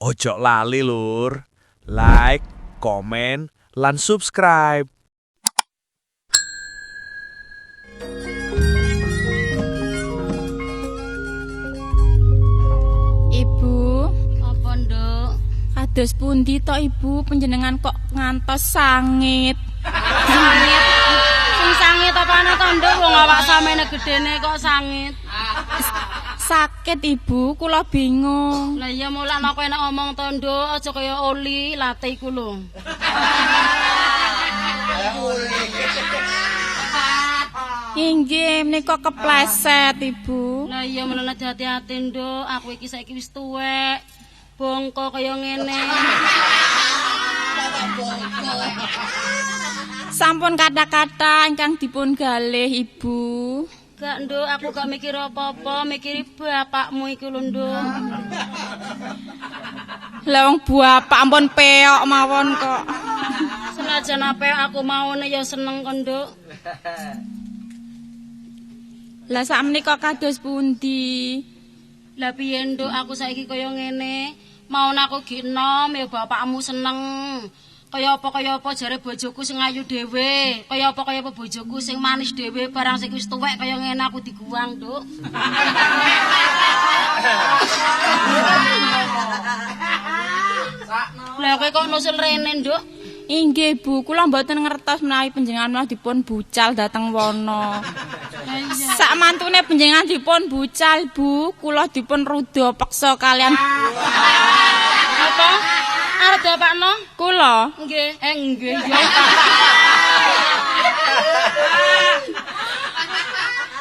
Ojo lali lur, like, komen, lan subscribe. Ibu, Apa, Nduk? Kados pundi to Ibu panjenengan kok ngantos sangit? Sangit. Sing sangit apa ana to, Nduk? Wong awak samene gedene kok sangit. Sakit Ibu, kula bingung. Lah iya mulakno kowe nek omong to, Nduk, aja kaya oli late iku lho. Inggih, menika kepleset Ibu. Lah iya mulane hati-hati, Nduk. Aku iki saiki wis tuwek. Bongko kaya ngene. Sampun kata-kata ingkang dipun galih Ibu. Gak, Nduk, aku gak mikir apa-apa, mikiri bapakmu iku lho, Nduk. Lah wong bapak ampun peok mawon kok. Senajan ape aku maune ya seneng kok, Nduk. Lah sakmenika kados pundi? Lah piye, Nduk, aku saiki kaya ngene. Maune aku gi enom ya bapakmu seneng. Kaya apa jare bojoku sing ayu dhewe, kaya apa bojoku sing manis dhewe, barang sing wis tuwek kaya ngene aku diguang, Nduk. Lah kowe kok nusul rene, Nduk? Inggih, Bu, kula mboten ngertos menawi panjenengan malah dipun bucal dhateng wana. Sak mantune panjenengan dipun bucal, Bu, kula dipun ruda peksa kalian Apa? Arep diapakno? Kula. Nggih, nggih ya.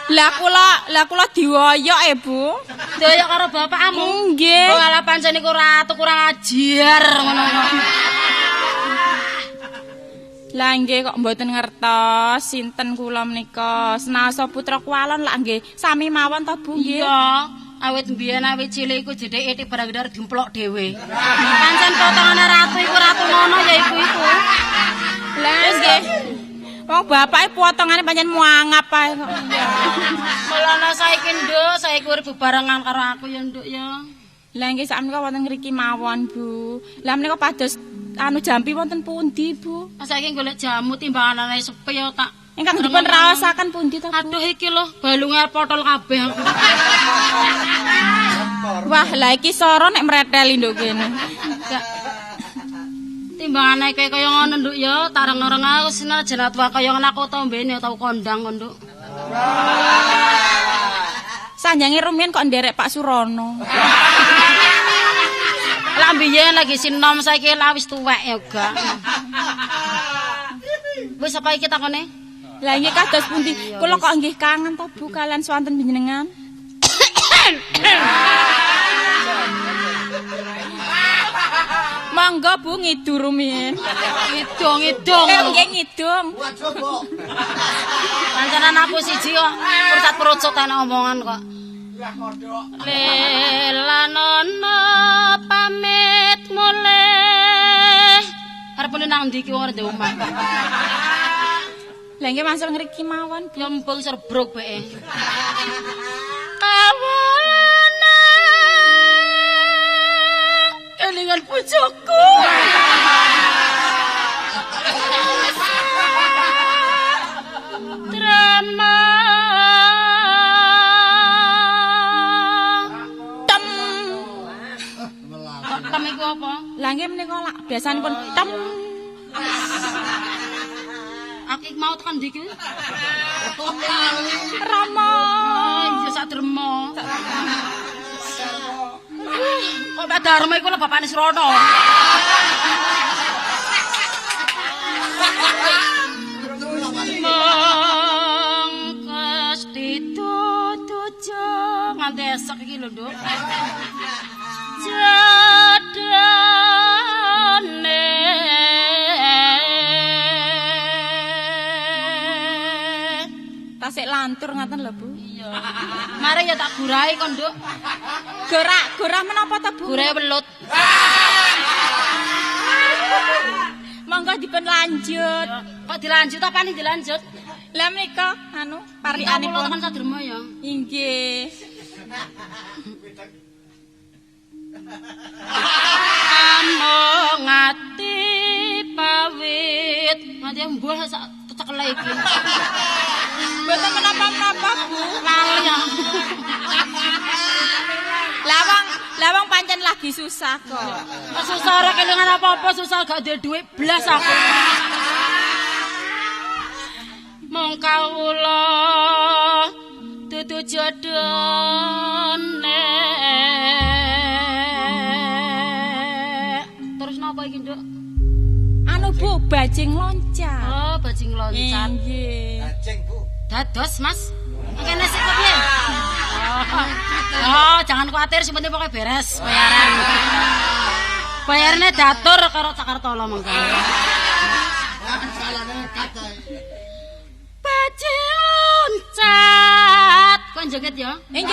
Lah kula diwoyok e, Bu. Dioyok karo bapakmu. Nggih. Oh, alah pancen iku ratu kurang ajar ngono-ngono. Lah nggih kok mboten ngertos sinten kula menika. Senaosa putra kualon lak nggih sami mawon to, Bu nggih. Iya, awit mbiyen awit cilik iku jedheke etik barang gedhe dimplok dhewe. Pancen potongane ratu iku ratu ngono ya iku iku. Lah nggih. Wong bapake potongane pancen muangap ae kok. Mulane saiki Nduk, saiki urip bebarengan karo aku ya Nduk ya. Lah nggih sakmenika wonten ngriki mawon, Bu. Lah menika pados anu jampi wonten pundi, Bu? Saiki golek jamu timbanganane sepi ya tak ingkang dipun raosaken pundi to, Bu? Aduh iki lho, balunge potol kabeh aku. Wah, lah iki soro nek mreteli nduk kene. Gak. Timbangane kowe kaya ngono Nduk ya, tak reng-reng aku senajan tua kaya ngono aku tombene tau kondang kok, Nduk. Sanjange rumiyin kok nderek Pak Surono. Lah mbiyen lagi sinom saiki lah wis tuwek ya gak. Wis apa iki takone? Lah nggih kados pundi? Kula kok nggih kangen to Bu kalian swanten panjenengan. Monggo Bu ngidu rumiyin. Ngidung-ngidung. Nggih ngidung. Pancenan aku siji kok purcat-purcut ana omongan kok. Lelanono pamit mulih. Arep nang ndi iki wong ora ndek omah. Lah nggih masuk ngriki mawon, Bu. Ya mbung serbruk beke. Kawana kelingan bojoku. Drama tem. Kok tem iku apa? Lah nggih menika lak biasanipun tem. Aku mau tekan ndi iki? Rama. Oh, iya sak derma. Kok Pak Darma iku lho bapakne Srana. Mengkes ditutuju nganti esok iki lho, Nduk. Jadane. Tasik lantur ngaten lho, Bu. Iya. Mare ya tak gurai kok, Nduk. Gorah menapa ta, Bu? Gurai welut. Monggo dipun lanjut. Kok dilanjut apa nih dilanjut? Lah menika anu parikanipun parikanipun. Tekan saderma ya. Inggih. Nganti mbuh sak cekele iki. Mboten menapa-menapa, Bu. Lali aku. Lawang pancen lagi susah kok. Susah ora kelingan apa-apa, susah gak duwe dhuwit blas aku. Mong kawula dudu jodone. Terus napa iki, Nduk? Anu Bu, bajing loncat. Oh, bajing loncat. Nggih. Bajing, Bu. Dados, Mas. Kene sik kok piye? Oh, jangan khawatir, sing penting pokoke beres bayaran. Bayarane datur karo Cakartala mengko. Bajing loncat. Kok joget ya? Nggih.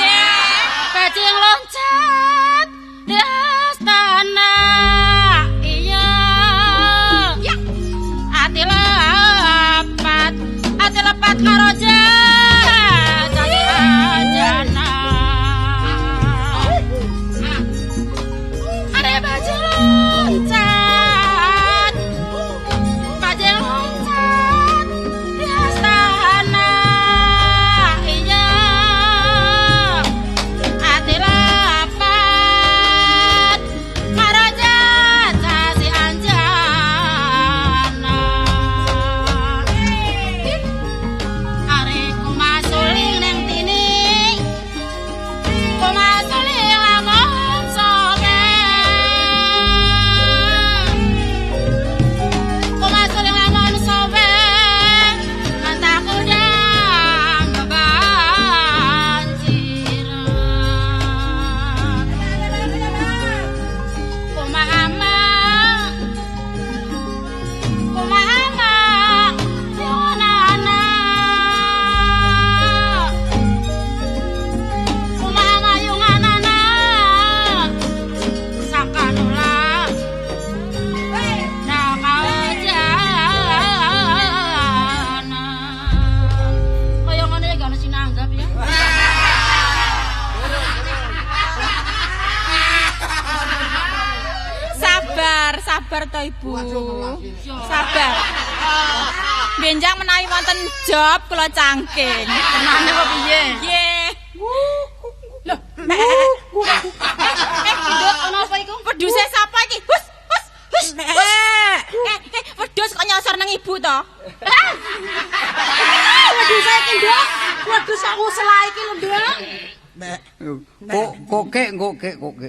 Bajing loncat di astana. Iya. Ya. Ati lepat karo jana. Are bajing loncat, bajing loncat di astana. Iya. Ati lepat karo si Anjana. Are kumasuling neng tini, kumasuling lamun sowe, kumasuling lamun sowe, ngantak udang kebanjiran. Kumahama, kumahama, yunana. Kumahama yunganana, sakanula nakaojana. Kaya ngene iki gak ono sing nanggap ya. Sabar, sabar to Ibu. Sabar. Benjang menawi wonten job kula cangking. Tenane kok piye? Nggih. Loh, Nduk, ono apa iku? Wedhuse sapa iki? Hus, hus, hus. Hus. Wedhus kok nyosor nang ibu to? Wedhus iki, Nduk. Wedhus aku selak iki lho, Nduk. Kok koke koke koke.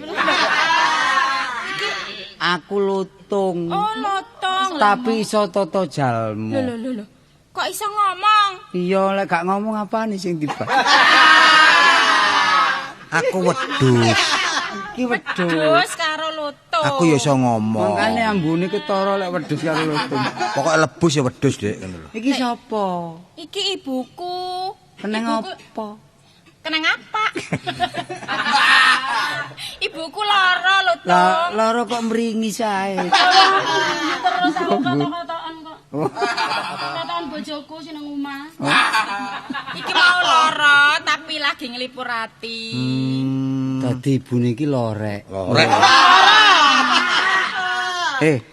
Aku lutung. Oh, lotong. Tapi iso tata jalmu. Lho lho lho. Kok iso ngomong? Iya, lek gak ngomong apane sing tiba. Aku wedhus. Iki wedhus. Wedhus karo lutung. Aku ya iso ngomong. Mangkane ambune ketara lek wedhus karo lutung. Pokoke lebus ya wedhus, Dik, ngono lho. Iki sapa? Iki ibuku. Keneng Ibuku- apa? Keneng apa? Ibuku lara lutung. Lah lara kok mringis ae. Terus aku kotok-kotokan kok. Kotokan bojoku sing nang omah. Iki mau lara tapi lagi nglipur ati. Dadi ibune iki lorek. Lorek.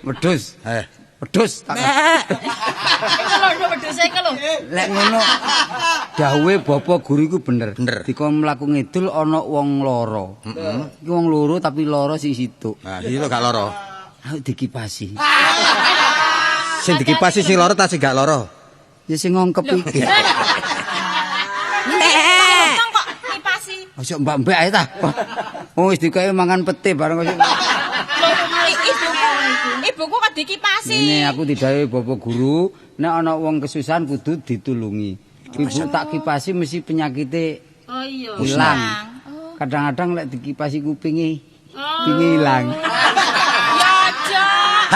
Wedhus. Eh, Wedhus tak. Iku lho, Nduk, wedhuse iku lho. Lek ngono dawuhe bapak guru iku bener. Bener. Dikon mlaku ngidul ana wong loro. Iki wong loro tapi loro sing situk. Nah, iki lho gak loro. Aku dikipasi. Sing dikipasi sing loro ta sing gak loro? Ya sing ngongkep iki. Lutung kok ngipasi. Ojo mbak-mbak ae ta. Oh wis dikeki mangan pete bareng kok. Ibuku kok dikipasi. Ini aku didhawuhi bapak guru, nek ana wong kesusahan kudu ditulungi. Ibu tak kipasi mesti penyakite Oh iya. ilang. Kadang-kadang lek dikipasi kupinge, kupinge ilang. Ya aja.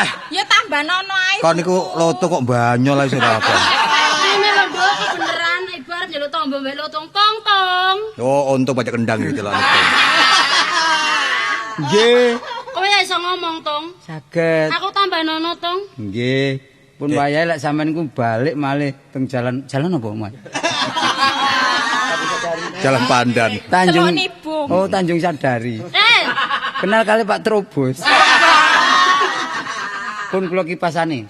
Heh. Ya tambah nono ae. Kon niku loto kok banyol ae ora apa. Ini lho, Nduk, iki beneran ibu arep njaluk tombo mbek lutung tong tong. Oh, untung pajak kendang gitu lho. Nggih. Kowe ya iso ngomong, Tong. Saged. Aku tambah nono, Tong. Nggih. Pun wayahe lek sampean ku balik malih teng jalan jalan apa, Mas? Jalan Pandan. Tanjung. Telon Ibu. Oh, Tanjung Sadari. Eh, Kenal kali Pak Trobos. Pun kula kipasane.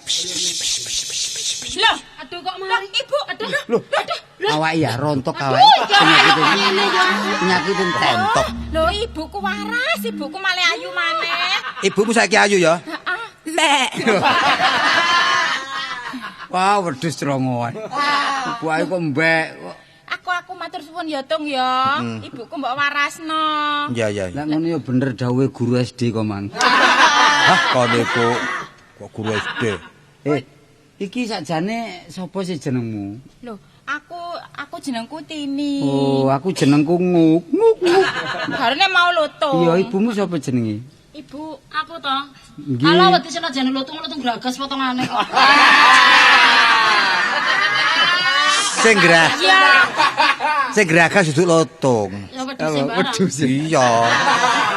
Ibu, aduh. Lho, awake ya rontok awake. Penyakit Rontok. Lho, ibuku waras, ibuku malah ayu maneh. Ibumu saiki ayu ya? Heeh. Mbek. Wah, wedhus crongoan. Ibu ayu kok mbek. Aku matur suwun ya, Tung ya. Ibuku mbok warasno. Iya, iya. Lah ngono ya bener dawuhe guru SD kok, Mang. Hah, kon iku kok guru SD. Iki sakjane sapa sih jenengmu? Lho, aku jenengku Tini. Oh, aku jenengku Nguk. Nguk. Nguk. Garene mau lutung. Iya, ibumu sapa jenenge? Ibu aku to. Ala wedi senajan lutung-lutung gragas potongane kok. Sing grah. Sing gragas duduk lutung. Ya wedhus. Iya.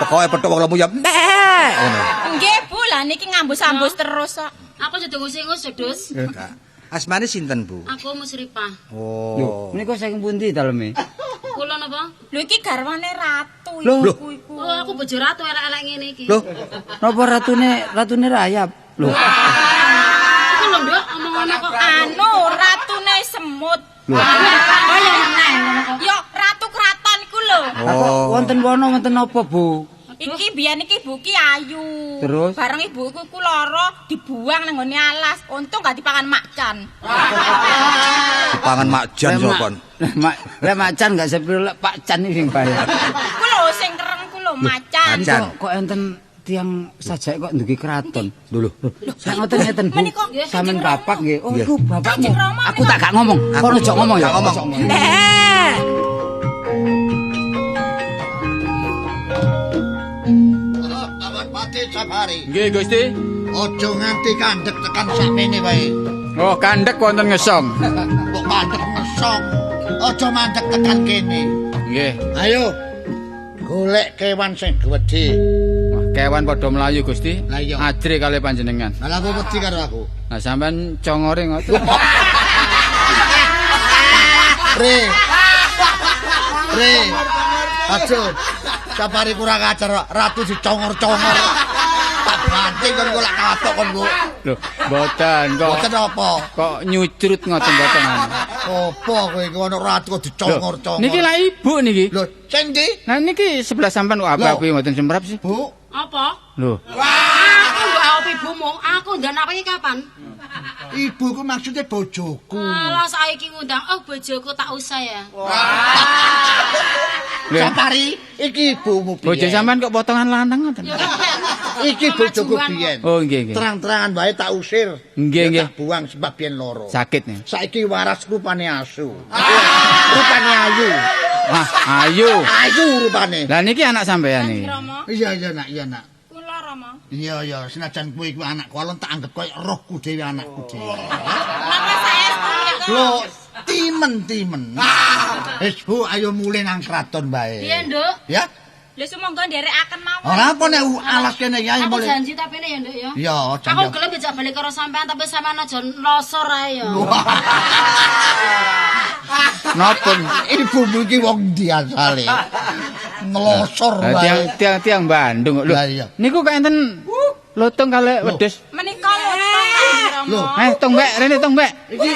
Pokoke petuk wong lemu ya mek ngono. Nggih, Bu, lah niki ngambus-ambus terus kok. Aku sedang ngusing-ngus, Dus. Asmane sinten, Bu? Aku Musripah. Oh. Lho, menika saking pundi daleme? Kula napa? Lho iki garwane ratu iku iku. Oh, aku bojo ratu elek-elek ngene iki. Lho, napa ratune rayap? Lho. Iku lho, Nduk, omongane kok anu ratune semut. Lho. Kaya meneh ngono kok. Yo ratu kraton iku lho. Lah kok wonten wana wonten apa, Bu? Iki biyen iki ibu ki ayu. Terus? Bareng ibuku iku lara dibuang nang nggone alas. Untung gak dipangan macan. Dipangan macan sapa? Lek macan gak sepiro lek Pak Can iki sing bayar. Ku lho sing kereng ku lho macan. Kok enten tiang sajake kok ndugi kraton. Lho lho. Sak ngoten ngeten Bu. Sampeyan bapak nggih. Oh iku bapakmu. Aku tak gak ngomong. Kono ojo ngomong ya. Ngomong. Safari. Nggih, Gusti. Aja nganti kandhek tekan sakmene wae. Oh, kandhek wonten ngesong. Kok kandhek ngesong? Aja mandek tekan kene. Nggih. Ayo. Golek kewan sing gedhe. Wah, kewan padha mlayu, Gusti. Ajre kali panjenengan. Lah aku wedi karo aku. Lah sampean congore ngoten. Re. Re. Aja. Safari kurang ajar, ratu dicongor-congor. Tak banting kon kok lak kapok kon kok. Lho, mboten kok. Mboten apa? Kok nyucrut ngoten mboten. Apa kowe iki ana ratu kok dicongor-congor. Niki lak ibu niki. Lho, sing ndi? Nah niki sebelah sampean kok api-api mboten semrap sih. Bu, apa? Lho. Aku mbok awap ibumu, aku ndang apa iki kapan? Ibuku maksudnya bojoku. Alah saiki ngundang, oh bojoku tak usah ya. Safari, iki ibumu biyen. Bojo sampean kok potongan lanang ngoten. Iki bojoku biyen. Oh nggih nggih. Terang-terangan wae tak usir. Nggih nggih. Tak buang sebab biyen loro. Sakit nih. Saiki waras rupane asu. Rupane ayu. Wah, ayu. Ayu rupane. Lah niki anak sampean iki. Iya iya nak, iya nak. Kula Rama. Iya iya, senajan kowe iku anakku, alon tak anggap koyo rohku dhewe anakku dhewe. Napa saestu menika? Lho, timen-timen. Wis Bu, ayo mulih nang kraton bae. Piye, Nduk? Ya. Lha sumangga nderekaken mawon. Ora apa nek alas kene ya Aku mulih. janji tapi ne ya, Nduk ya. Iya, janji. Aku gelem dijak balik karo sampean tapi sampean aja nlosor ae ya. Napa? Ibumu iki wong ndi asale? Nglosor wae. Tiang-tiang Bandung kok. Lho, niku kok enten lutung kalih wedhus. Menika lutung Kanjeng Rama. Tong mbek, rene tong mbek. Iki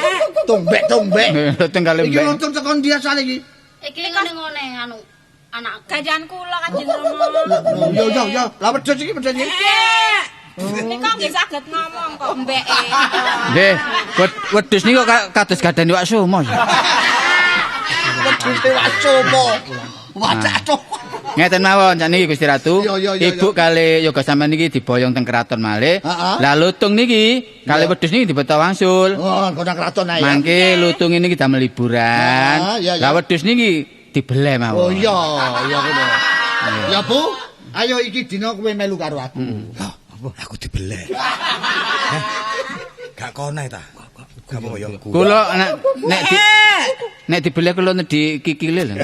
tombek-tombek. Lutung kalih Iki mbek. lutung teko ndi asale iki? Iki ngene-ngene anu anakku. Gajan kula Kanjeng Rama. Yo yo yo, lah wedhus iki wedhus iki. Nika nggih saged ngomong kok mbeke. Nggih, wedhus niku kados gadane iwak sumo. Wedhus iwak sumo. Wacak tuh. Ngeten mawon sakniki Gusti Ratu. Ibu kali yoga sampean niki diboyong teng kraton malih. Lah lutung niki kali wedhus niki dibeto wangsul. Oh, kono kraton ae. Mangke lutung niki damel hiburan. Lah wedhus niki dibeleh mawon. Oh iya, iya ngono. Ya Bu, ayo iki dina kowe melu karo aku. Apa? Aku dibeleh. Gak kono ta. Gak apa ya. Kula nek dibeleh kula nedhi kikile lho.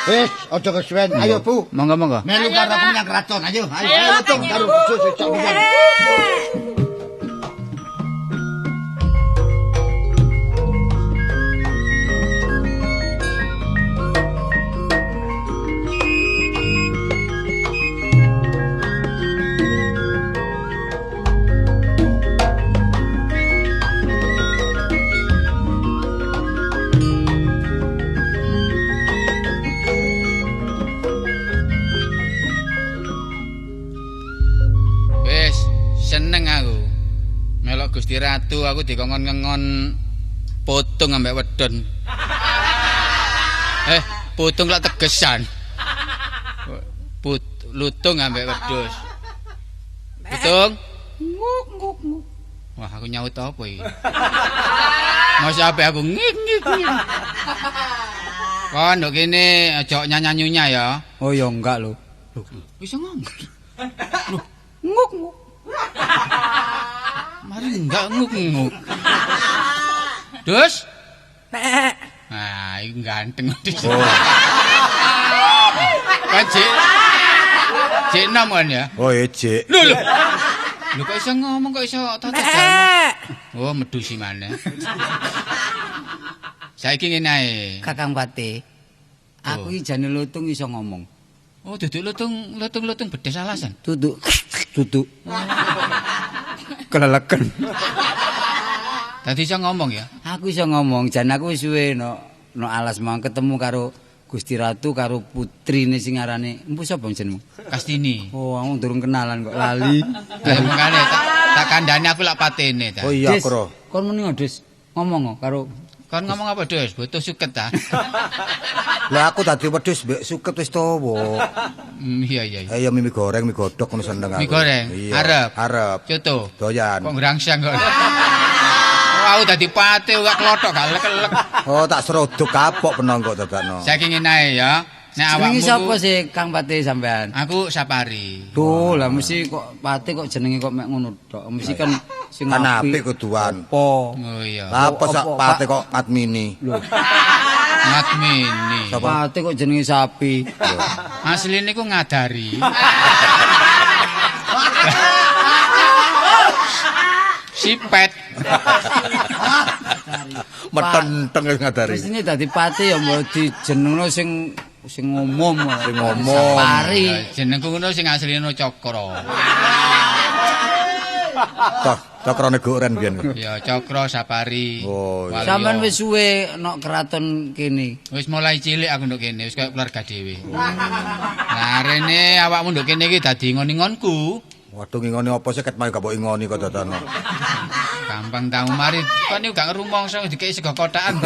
Wis, aja kesuwen. Ayo Bu. Monggo-monggo. Melu karo aku menyang kraton. Ayo, ayo, ayo lutung karo wedhus sejak mungkin. Seneng aku. Melok Gusti Ratu aku dikongkon ngengon putung ambek wedon. Putung lak tegesan. Lutung ambek wedhus. Putung. Nguk nguk nguk. Wah, aku nyaut apa iki? Masa ape aku ngik ngik ngik. Kon nduk kene aja nyanyanyunya ya. Oh ya enggak lho. Lho, iso ngomong. Lho, nguk nguk. Mari enggak nguk nguk. Dus. Nah, iki ganteng. Oh. Kan jek nom kan ya? Oh, jek. Lho lho. Lho kok iso ngomong kok iso tata jalan. Oh, medusi maneh. Saiki ngene ae. Kakang Pati. Aku iki jane lutung iso ngomong. Oh, duduk lutung bedes alasan. Duduk. Duduk. Keleleken. Dadi iso ngomong ya? Aku iso ngomong, jan aku wis suwe no alas mau ketemu karo Gusti Ratu karo putrine sing arane empu sapa jenengmu? Kastini. Oh, aku durung kenalan kok lali. Lah mengkane tak kandhane aku lak patene ta. Oh iya, Kro. Kon muni Des, ngomong karo kon ngomong apa, Des? Butuh suket ta? Lah aku dadi wedhus mbek suket wis tuwa. Iya. Ayo mie goreng, mie godhog ngono seneng aku. Mie goreng. Arep. Arep. Coto. Doyan. Kok ngrangsang kok. Aku dadi pate gak klothok gak lek-lek. Oh, tak serodok kapok penong kok dadakno. Saiki ngene ae ya. Nek awakmu sapa sih Kang Pate sampean? Aku Sapari. Duh, lah mesti kok Pate kok jenenge kok mek ngono tok. Mesti kan sing apik kuduan. Apa? Oh iya. Lah apa sak Pate kok Ngatmini? Lho. Ngatmini. Pate kok jenenge sapi. Asline ku ngadari. Sipet. Metenteng wis ngadari. Mestine dadi Pate ya mbok dijenengno sing umum. Sing umum. Sapari. Jenengku ngono sing asline Cakra. Toh, Cakrane goren biyen. Ya, Cakra Sapari. Oh, iya. Sampeyan wis suwe nok kraton kene. Wis mulai cilik aku nduk kene, wis kaya keluarga dhewe. Lah rene awakmu nduk kene iki dadi ngon-ngonku. Waduh ngingoni apa sih ket mau gak mbok ingoni kok dadakno. Gampang tau mari kon niku gak ngrumangsa dikeki sego kotakan.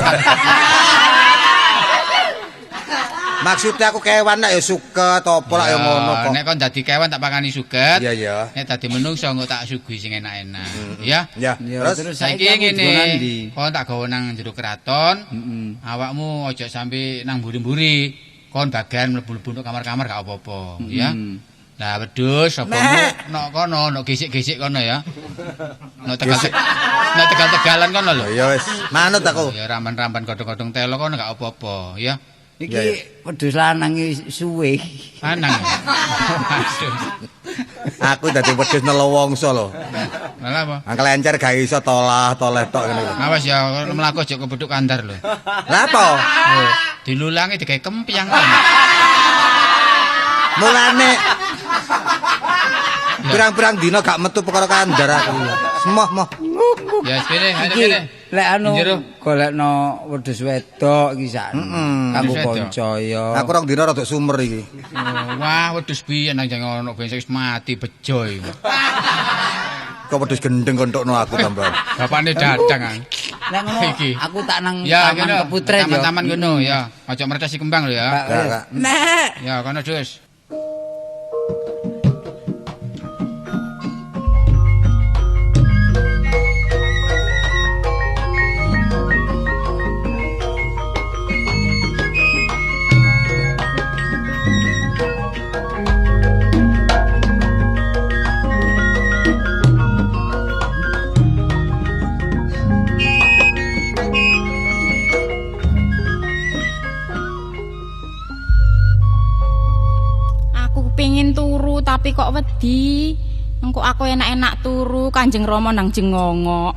Maksudnya aku kewan nek ya suket apa lak ya ngono kok. Nek kon dadi kewan tak pakani suket. Iya iya. Nek dadi menungso engko tak suguhi sing enak-enak. Ya. Ya. Terus saiki ngene. Kon tak gawa nang jero kraton. Awakmu aja sampe nang mburi-mburi. Kon bagian mlebu-mlebu nang kamar-kamar gak apa-apa, ya. Lah wedhus apa nok kono, nok gesik-gesik kono ya. Nok tegal-tegalan kono lho. Ya wis, manut aku. Ya ramban-ramban godhong-godhong telo kono gak apa-apa, ya. Iki wedhus lanang iki suwe. Lanang. Aku dadi wedhus nelowongso lho. Lha apa? Angkel encer gak iso tolah-toleh tok ngene lho. Awas ya mlaku aja kebethuk kandar lho. Lha apa? Dilulangi digawe kempyang. Mulane pirang-pirang dina gak metu perkara kandar aku. Semoh-moh. Ya kene, kene. Lek anu golekno wedhus wedok iki sakno. Kanggo kanca ya. Aku rong dina rada sumer iki. Wah, wedhus biyen nang ono ben wis mati bejo iki. Kok wedhus gendeng kontokno aku tambah. Bapakne dadang. Nek ngono aku tak nang taman Keputren ya. Taman-taman ngono ya. Aja mertesi kembang lho ya. Nek. Ya kono dus. Turu tapi kok wedi. Engko aku enak-enak turu Kanjeng Rama nang jengongok.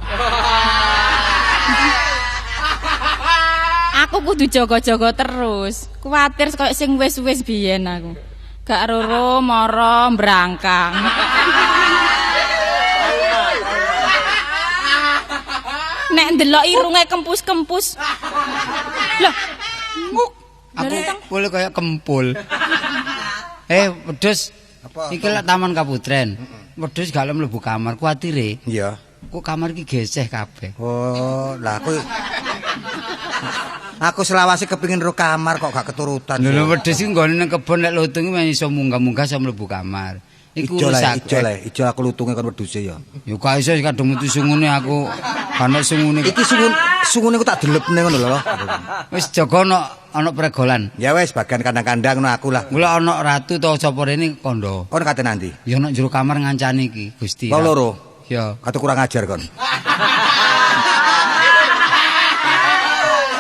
Aku kudu jaga-jaga terus. Kuwatir koyo sing wis-wis biyen aku. Gak roro mara mbrangkang. Nek ndelok irunge kempus-kempus. Lah, nguk. Aku boleh kaya kempul. Wedhus. Iki lak Taman Kaputren. Wedhus gak mlebu kamar kuatire. Iya. Kok kamar iki geseh kabeh. Oh, lah aku selawase kepengin ro kamar kok gak keturutan. Lho wedhus iki nggone nang kebon lek lutung iki iso munggah-munggah iso mlebu kamar. Iku rusak. Ijo aku lutunge kon wedhuse ya. Ya gak iso kadung metu sungune aku. Ana sungune. Iki sungune ku tak delepne ngono lho. Wis jaga ana pregolan. Ya wis bagian kandang-kandang no aku lah. Mula ana ratu ta sapa rene kandha. Kon kate nanti? Ya ana jero kamar ngancani iki Gusti. Wong loro. Ya. Kate kurang ajar kon.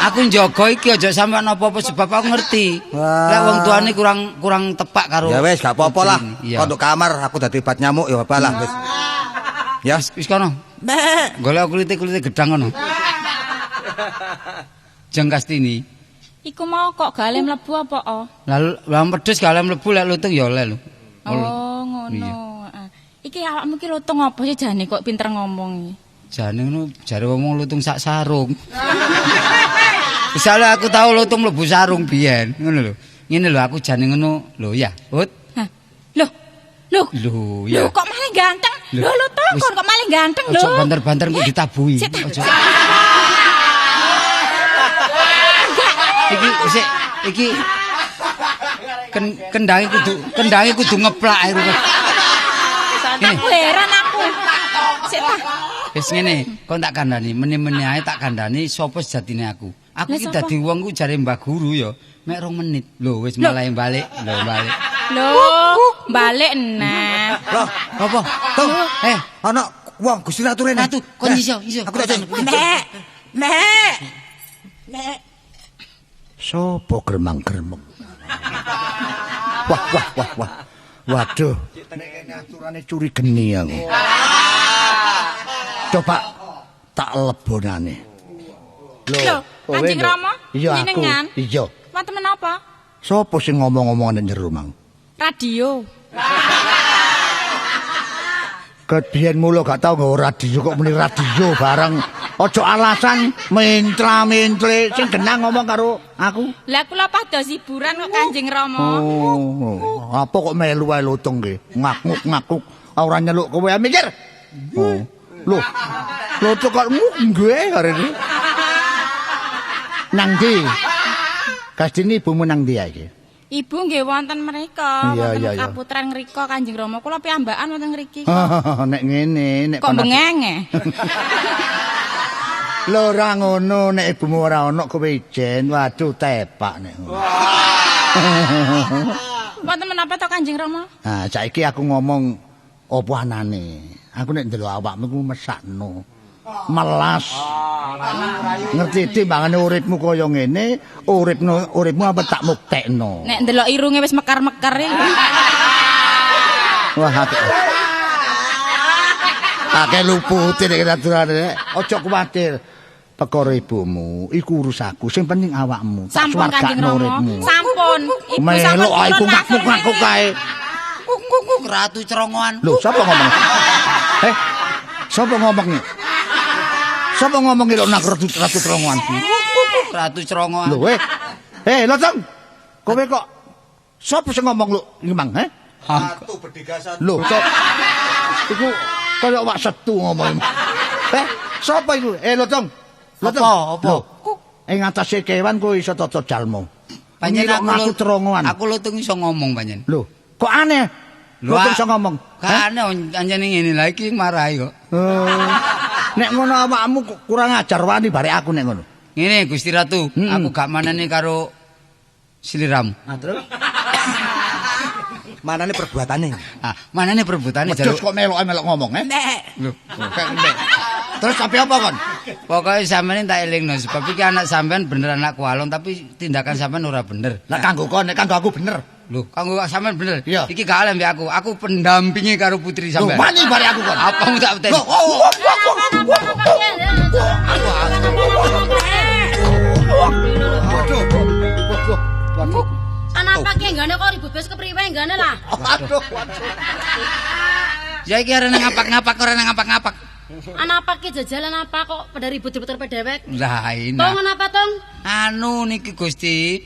Aku njaga iki aja sampe ana apa-apa sebab aku ngerti. Lek wong tuane kurang tepak karo. Ya wis gak apa-apa lah. Kon nduk kamar aku dadi obat nyamuk ya apa lah wis. Ya wis kono. Golek kulite-kulite gedang kono. Jeng Kastini. Iku mau kok gale mlebu apa o? Lah wedhus gale mlebu lek lutung ya oleh lho. Oh, ngono. Iki awakmu ki lutung apa sih jane kok pinter ngomong iki? Jane ngono jare wong lutung sak sarung. Misale aku tau lutung mlebu sarung biyen, ngono lho. Ngene lho aku jane ngono lho ya, Hut. Hah. Lho. Lho. Lho ya. Lho kok malah ganteng? Lho lutung kok malah ganteng lho. Ojo banter-banter kok ditabuhi. Ojo. Iki sik iki kendange kudu ngeplak ae. Aku heran aku. Sik ta. Wis ngene, kon tak kandhani, meni-meni ae tak kandhani sapa sejatine aku. Aku iki dadi wong ku jare Mbah Guru ya, mek 2 menit. Lho wis mulai balik, lho balik. Lho, balik nah. Lho, apa? Tung, ana wong Gusti Ratu rene. Ratu, kon iso, iso. Aku tak Mek. Mek. Mek. Sopo gremang-gremeng? Wah, wah, wah, wah. Waduh, nek kene aturane curi geni aku. Coba tak lebonane. Lho, Kanjeng Rama, jenengan? Iya. Wonten menapa? Sopo sing ngomong-ngomong nek jero mang? Radio. Ket biyen mulo gak tau nggawa radio kok muni radio bareng. Aja alasan mentra-mentle sing genah ngomong karo aku. Lah kula pados hiburan kok Kanjeng Rama. Oh, apa kok melu wae lutung nggih? Ngakuk-ngakuk ora nyeluk kowe mikir. Oh. Lho. Lutung kok nggih arene. Nang ndi? Kastini ibumu nang ndi iki? Ibu nggih wonten mriko, wonten kaputren ngriko Kanjeng Rama. Kula piyambakan wonten ngriki. Nek ngene, nek kok bengenge. Lho ora ngono, nek ibumu ora ana kowe ijen, waduh tepak nek ngono. Wonten menapa to Kanjeng Rama? Nah, saiki aku ngomong apa anane. Aku nek ndelok awakmu ku mesakno. Melas. Ngerti timbangane uripmu kaya ngene, uripmu apa tak muktekno. Nek ndelok irunge wis mekar-mekar iki. Wah, akeh lupute nek aturane. Aja kuwatir. Perkara ibumu iku urus aku, sing penting awakmu. Tak swargakno uripmu. Sampun. Ibu sampun. Melok iku ngakuk-ngakuk kae. Kuk ratu cerongoan. Lho, sapa ngomong? Sapa ngomong? Sapa ngomong lho nak ratu cerongoan? Ratu cerongoan. Lho, Lotong. Kowe kok sapa sing ngomong lho iki mang, he? Ratu bedigasan. Lho, iku kaya wak setu ngomong. Sapa iku? Lotong. Lotong. Apa? Ing atase kewan kowe iso tata jalma. Panjen aku cerongoan. Aku Lotong iso ngomong panjen. Lho, kok aneh? Lotong iso ngomong. Gak aneh anjene ngene lha iki marahi kok. Nek ngono awakmu kurang ajar wani barek aku nek ngono. Ngene Gusti Ratu, aku gak manane karo sliramu. Nah terus? Manane perbuatane? Ah, manane perbuatane jaluk. Terus kok melok-melok ngomong, eh? Lho, terus sampe apa kon? Pokoke sampeyan tak elingno sebab iki anak sampean bener anak kualon tapi tindakan sampean ora bener. Lah kanggo kon, nek kanggo aku bener. Lho, kanggo sampean bener. Iya. Iki gak oleh mbek aku. Aku pendampingi karo putri sampean. Lho, wani barek aku kon. Apa mu tak beteni? Lho, waduh. Waduh. Waduh. Kenapa ki nggane kok ribut wis kepriwe nggane lah? Waduh, waduh. Ya iki arene ngapak-ngapak ora ngapak-ngapak. Anapa ki jajalan apa kok pada ribut-ribut karo dhewek? Lah ini. Tong kenapa tong? Anu niki Gusti,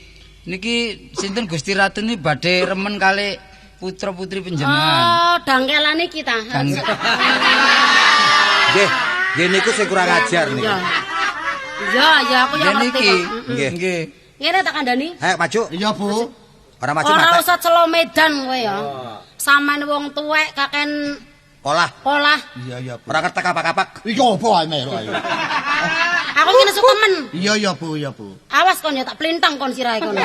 niki sinten Gusti Ratu niki badhe remen kali putra-putri panjenengan. Oh, dangkelan iki ta. Nggih, nggih niku sing kurang ajar niku. Iya, ya aku ya ngerti kok. Nggih. Nggih. Ngene tak kandhani. Ayo maju. Iya, Bu. Ora maju Ora usah celo Medan kowe ya. Sampeyan wong tuwek kaken kolah. Kolah. Iya, iya, Bu. Ora kertek kapak-kapak. Iki opo ae melu ayo. Aku iki nesu temen. Iya, iya, Bu, iya, Bu. Awas kon ya tak plintang kon sirahe kon.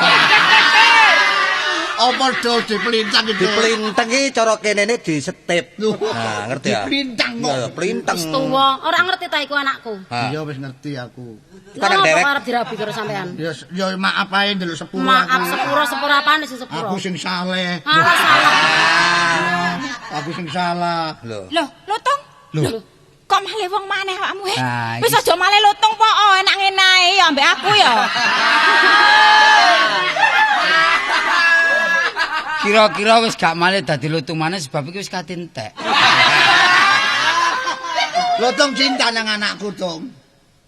Apa do diplintang iki? Diplintang iki cara kenene disetip. Nah, ngerti ya? Diplintang kok. Iya, plintang. Wis tuwa, ora ngerti ta iku anakku. Iya wis ngerti aku. Iku anak dewek. Arep dirabi karo sampean. Ya ya maaf ae ndelok sepuro. Maaf sepuro, sepuro apane sing sepuro? Aku sing saleh. Alah salah. Aku sing salah. Lho. Lho, Lutung. Lho. Kok malih wong maneh awakmu he? Wis aja malih Lutung po, enak ngene ae ya ambek aku ya. Kira-kira wis gak malih dadi lutung maneh sebab iki wis kate entek. Lutung cinta nang anakku, Tung.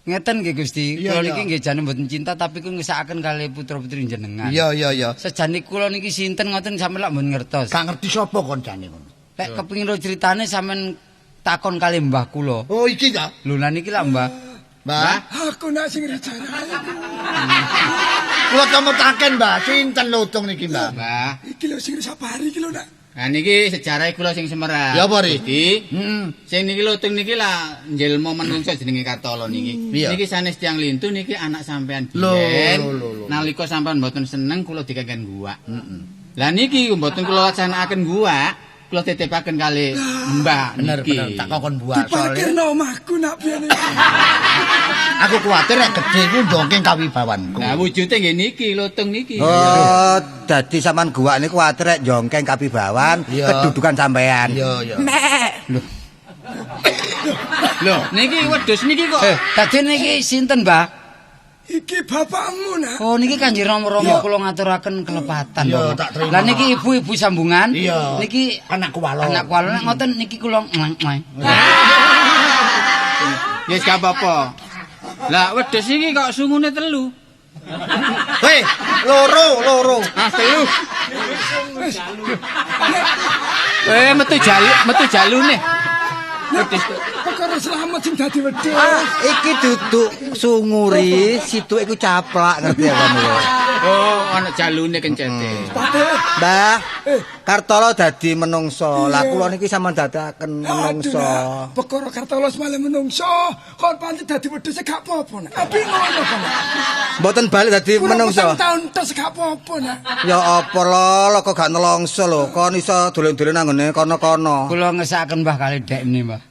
Ngeten nggih Gusti, kula niki nggih jane mboten cinta tapi ku ngesakaken kalih putra-putri jenengan. Iya, iya, iya. Sejane kula niki sinten ngoten sampeyan lak mboten ngertos. Gak ngerti sapa koncane ngono. Lek kepengin ro critane sampeyan takon kalih mbah kula. Oh, iki ta? Lho lah niki lak Mbah. Mbah, aku nak sing recarane. Kula kemutaken, Mbah, sinten Lutung niki, Mbah? Mbah, iki lho sing Sapari iki lho, Nak. Nah niki sejarah kula sing semerap. Ya apa, Ri? Gusti. Sing niki Lutung niki lah njelma menungsa jenenge Kartolo niki. Niki sanes tiyang lintu niki anak sampean biyen. Nalika sampean mboten seneng kula dikengken guwak. Lah niki mboten kula laksanaken guwak, kula titipaken kali Mbah Bener, niki. bener, tak kokon buak soalnya. Diparkirno omahku nak biyen iki. Aku kuwatir nek gedhe iku ndongkeng kawibawanku. Lah wujude nggih niki Lutung niki. Oh, dadi sampean guwak niku kuwatir nek njongkeng kawibawan, kedudukan sampean. Iya, iya. Lho. Lho, niki wedhus niki kok. Dadi niki sinten, Mbah? Iki bapakmu, Nak. Oh, niki Kanjeng Rama-Rama kula ngaturaken kelepatan. Iya, tak terima. Lah niki ibu-ibu sambungan. Iya. Niki anakku walon. Anakku walon nek ngoten niki kula nglang-nglang. Ya wis gak apa-apa. Lah wedhus iki kok sungune telu. Hei, loro. Ah, telu. Metu jalu, metu jalune. Wedhus perkara selamat sing dadi wedhus. Ah, iki duduk sunguri, situ iku caplak ngerti ya kamu. Oh, ana jalune kencete. Mbah, Kartolo dadi menungso. Lah kula niki sampean dadaken menungso. Perkara Kartolo semalam menungso, kon pancen dadi wedhus gak apa-apa, Nak. Abi ngono kok. Mboten balik dadi menungso. Kurang taun tes gak apa-apa, Nak. Ya apa lho, kok gak nelongso lho. Kon iso dolen-dolen nang ngene kono-kono. Kula ngesakaken Mbah kali dekne, Mbah.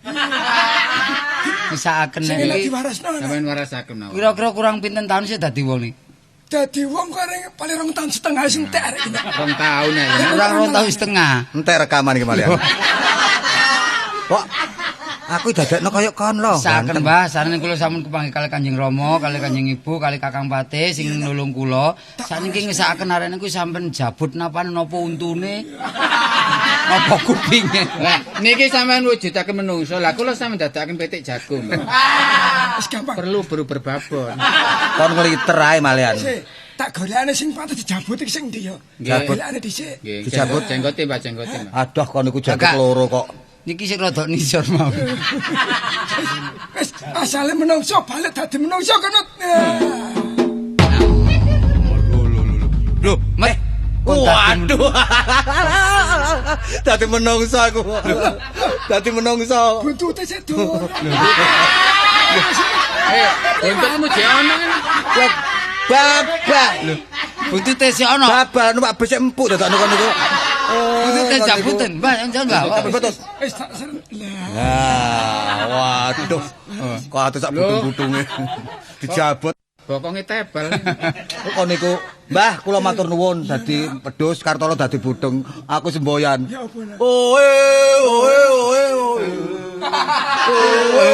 Ngesakaken niki. Sampeyan warasaken mawon. Kira-kira kurang pinten taun sih dadi wong niki? Dadi wong kok paling 2 tahun setengah sing entek arek iki. 2 tahun ae. Kurang 2 tahun setengah. Entek rekaman iki malian. Kok aku dadekno kaya kon lho. Saken Mbah, sarene kula sampun kepanggih kali Kanjeng Rama, kali Kanjeng Ibu, kali Kakang Patih sing nulung kula. Sakniki ngesakaken arek niku sampean jabut napa napa untune. Napa kupinge. Lah niki sampean wujudaken menungso. Lah kula sampean dadekaken pitik jago, Mbah. Wis gampang. Perlu berbabon. Kon ngliter ae malian. Tak golekane sing pantes dijabut iki sing ndi ya? Golekane dhisik. Dijabut jenggote, Mbah, jenggote, Mbah. Aduh kon niku janggut loro kok. Niki sing rada nisor mau. Wis asale menungso balik dadi menungso kono. Lho, meh. Waduh. Dadi menungso aku. Dadi menungso. Buntute sik dawa. Buntutmu jek ono. Babak. Lho, buntute sik ono. Babak numpak bus empuk dadakno kono niku. Buntute jabutan, Mbah, jangan Mbah. Wis tak ser. Lah, waduh. Kok atuh sak butung-butunge. Dijabut. Bokonge tebal. Kok niku, Mbah, kula matur nuwun dadi wedhus Kartolo dadi budeng. Aku semboyan. Oe oe oe oe. Oe